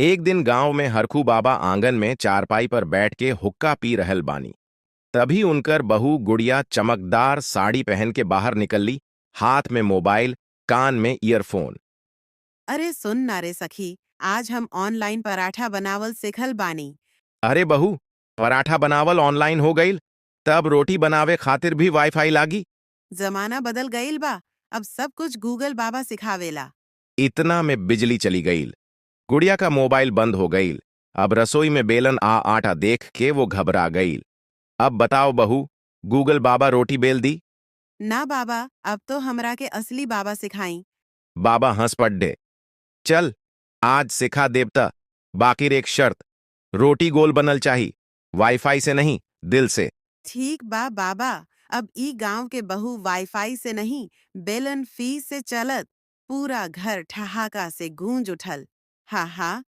एक दिन गांव में हरखू बाबा आंगन में चारपाई पर बैठ के हुक्का पी रहल बानी। तभी उनकर बहू गुड़िया चमकदार साड़ी पहन के बाहर निकलली, हाथ में मोबाइल, कान में ईयरफोन। अरे सुन ना रे सखी, आज हम ऑनलाइन पराठा बनावल सिखल बानी। अरे बहू, पराठा बनावल ऑनलाइन हो गईल, तब रोटी बनावे खातिर भी वाईफाई लागी। जमाना बदल गईल बा, अब सब कुछ गूगल बाबा सिखावेला। इतना में बिजली चली गईल। गुड़िया का मोबाइल बंद हो गईल। अब रसोई में बेलन आ आटा देख के वो घबरा गईल। अब बताओ बहू, गूगल बाबा रोटी बेल दी? ना बाबा, अब तो हमरा के असली बाबा सिखाई। बाबा हंस पड्डे। चल, आज सिखा देवता, बाकी एक शर्त, रोटी गोल बनल चाही, वाईफाई से नहीं, दिल से। ठीक बा बाबा, अब ई गांव के बहू वाईफाई से नहीं, बेलन फीस से चलत। पूरा घर ठहाका से गूंज उठल। हा हा।